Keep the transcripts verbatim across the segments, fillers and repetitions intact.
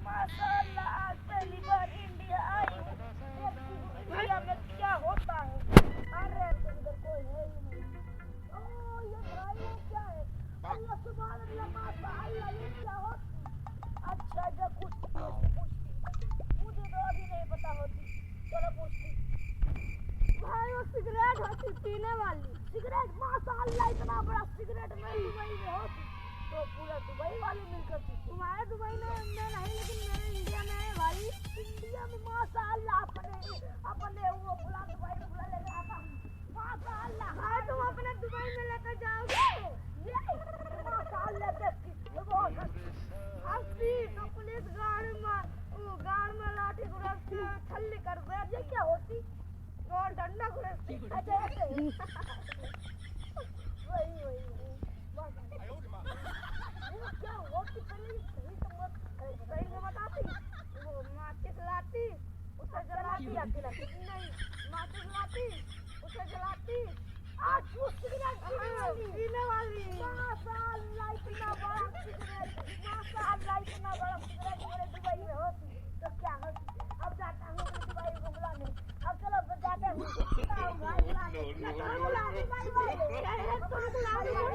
माशाल्लाह, आज पहली बार इंडिया आई हूँ। देखती हूँ इंडिया में क्या होता है। अरे, तो इधर कोई है ही नहीं। ओ, ये भाई, ये क्या है? अल्लाह, सुभान अल्लाह, माशाल्लाह, ये क्या होती? अच्छा, इधर कुछ, कुछ, कुछ, मुझे तो अभी नहीं पता होती। चलो, पूछती। भाई, वो सिगरेट होती पीने वाली। सिगरेट, माशाल्लाह, इतना बड़ा सिगरेट मैं दुबई में होती, तो पूरा दुबई वाले मिलकर पीते। तुम्हारे दुबई में, में नहीं, लेकिन मेरे इंडिया में है भाई। इंडिया में, माशाल्लाह, अपने, अपने वो फुला दुबई फुला लेके आता हूँ। माशाल्लाह। भाई, तुम अपने दुबई में लेकर जाओगे? ये, माशाल्लाह, देखी, ये बहुत हंसी। तो पुलिस गाड़ में, वो गाड़ में लाठी को रख के छल्ली कर दे। ये क्या होती? और डंडा को रख के। अच्छा, ऐसे। वही, वही, वही। बस। ये क्या होती? पहले सही से मत, सही से बताती। वो माचिस लाती, उसे जलाती। लाती, लाती। नहीं, माचिस लाती, उसे जलाती। आज वो सिगरेट पीने वाली। पीने वाली। माशाल्लाह, इतना बड़ा सिगरेट। माशाल्लाह, इतना बड़ा सिगरेट मेरे दुबई में होती, तो क्या होती? अब जाता हूँ अपने दुबई को बुलाने। अब चलो, अब जाते हैं। बुलाओ भाई, बुलाओ। No, no, no, no। बुलाओ, बुलाओ, बुलाओ।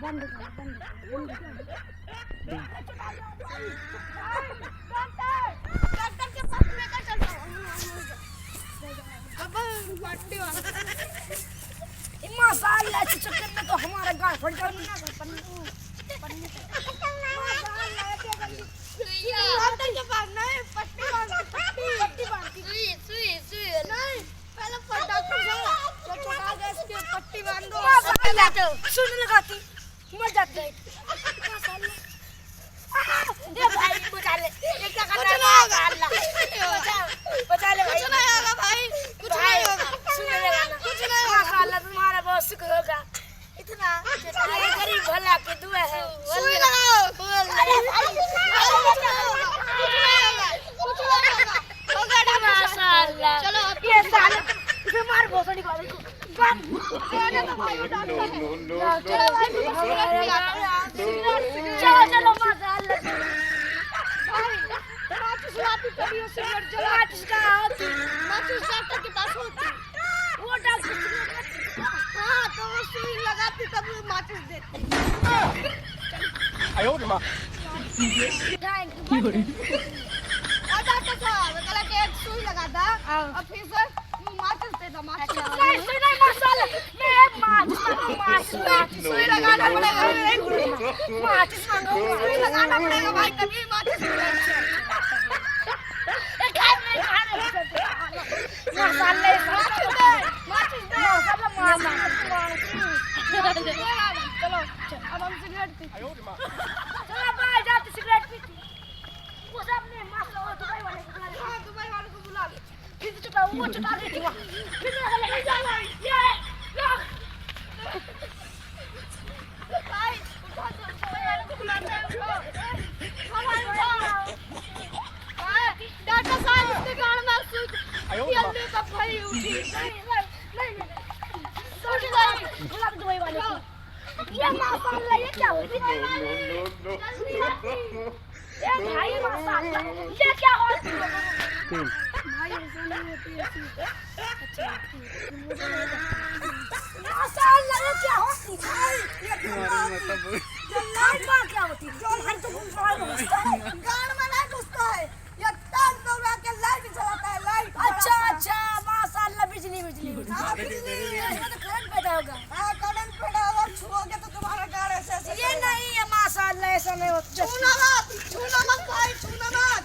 बंद कर, बंद कर, बंद कर। डॉक्टर, डॉक्टर के पास लेकर चल जाओ। अब पट्टी वाला। ए, माशाल्लाह, इस चक्कर में तो हमारा गाल फट गया। पन्नी, पन्नी, पन्नी। माशाल्लाह, क्या कर ली? डॉक्टर के पास नहीं, पट्टी बांध, पट्टी, पट्टी बांध। सुई, सुई, सुई। नहीं, पहले प-, डॉक्टर जाओ, तो छोटा गैस के पट्टी बांध दो। माशाल्लाह, सुई लगाती। मर जाते हैं। ए भाई, बचा ले। ये क्या कर रहा है? कुछ नहीं होगा। माशाल्लाह। बचा, बचा ले भाई। कुछ नहीं होगा भाई, कुछ नहीं होगा। सुन ले गाना। कुछ नहीं होगा। माशाल्लाह, तुम्हारा बहुत शुक्र होगा। इतना ये गरीब भला के दुआ है। सुई लगाओ। अरे भाई, कुछ नहीं होगा। कुछ नहीं होगा। कुछ नहीं होगा। होगा डॉक्टर साहब। माशाल्लाह। चलो, अब ये साले, इसे मार भोसड़ी को। चलो, चलो, चलो, माशाल्लाह। भाई, माचिस लाती तभी वो सिगरेट जला। माचिस कहाँ होती? माचिस डॉक्टर के पास होती। वो डॉक्टर सिगरेट, हाँ, तो वो सुई लगाती तब वो माचिस देती। आयो रे माँ। और डॉक्टर साहब, कहला कि एक सुई लगा दा, हाँ। और फिर से वो माचिस दे दो, माचिस। अच्छा, सुई, सुई नहीं, माचिस वाला। मैं माचिस मांगू, माचिस, माचिस। सुई लगाना पड़ेगा। माचिस मांगू, सुई लगाना पड़ेगा भाई, तभी माचिस मिलेगा। ए, खाए, मैं खाने। माशाल्लाह, माचिस दे, माचिस दे। माशाल्लाह, माचिस। चलो, अब हम सिगरेट पीते। चलो, बाहर जाते सिगरेट पीते। वो सब ने मास्टर और दुबई वाले को बुला ले। हाँ, दुबई वाले को बुला ले। फिर तो चुका, वो चुका दे दिया। फिर मैं बोला, "ये, ये, ये।" भाई, उठा तो दुबई वाले को बुलाते हैं, उठा। हाँ, भाई, उठा। हाँ, डॉक्टर साहब, इसके गाल में सुई, आयो ये माँ। ले तब भाई उठी। नहीं, नहीं, नहीं, नहीं। उठ जा। बुला दे दुबई वाले को। ये माशाल्लाह, ये क्या होती है? No, no, no, no। जल्दी आती। ए भाई, माशाल्लाह, ये क्या हो? भाई, ऐसा नहीं होती, ऐसी। अच्छा, ठीक। मुझे नहीं पता। माशाल्लाह, ये क्या होती? भाई, ये क्या होती? ये लाइट बार क्या होती? जो लाइट तो घुसता है, गाड़ में नहीं घुसता है। ये तार दौड़ा के लाइट जलाता है, लाइट। अच्छा, अच्छा, माशाल्लाह, बिजली, बिजली, बिजली। हाँ, बिजली, इसमें तो करंट पैदा होगा। हाँ, करंट पैदा होगा, छुओगे तो तुम्हारा गाल ऐसे, ऐसे ये करेगा। नहीं है, माशाल्लाह, ऐसा नहीं होता। छूना मत, छूना मत भाई, छूना मत।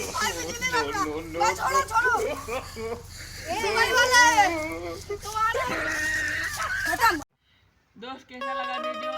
भाई, बिजली लग रहा। No, no, no, भाई, छोड़ो, no। छोड़ो। ये भाई वाला है। तुम्हारा खत्म। दोस्त, कैसा लगा वीडियो?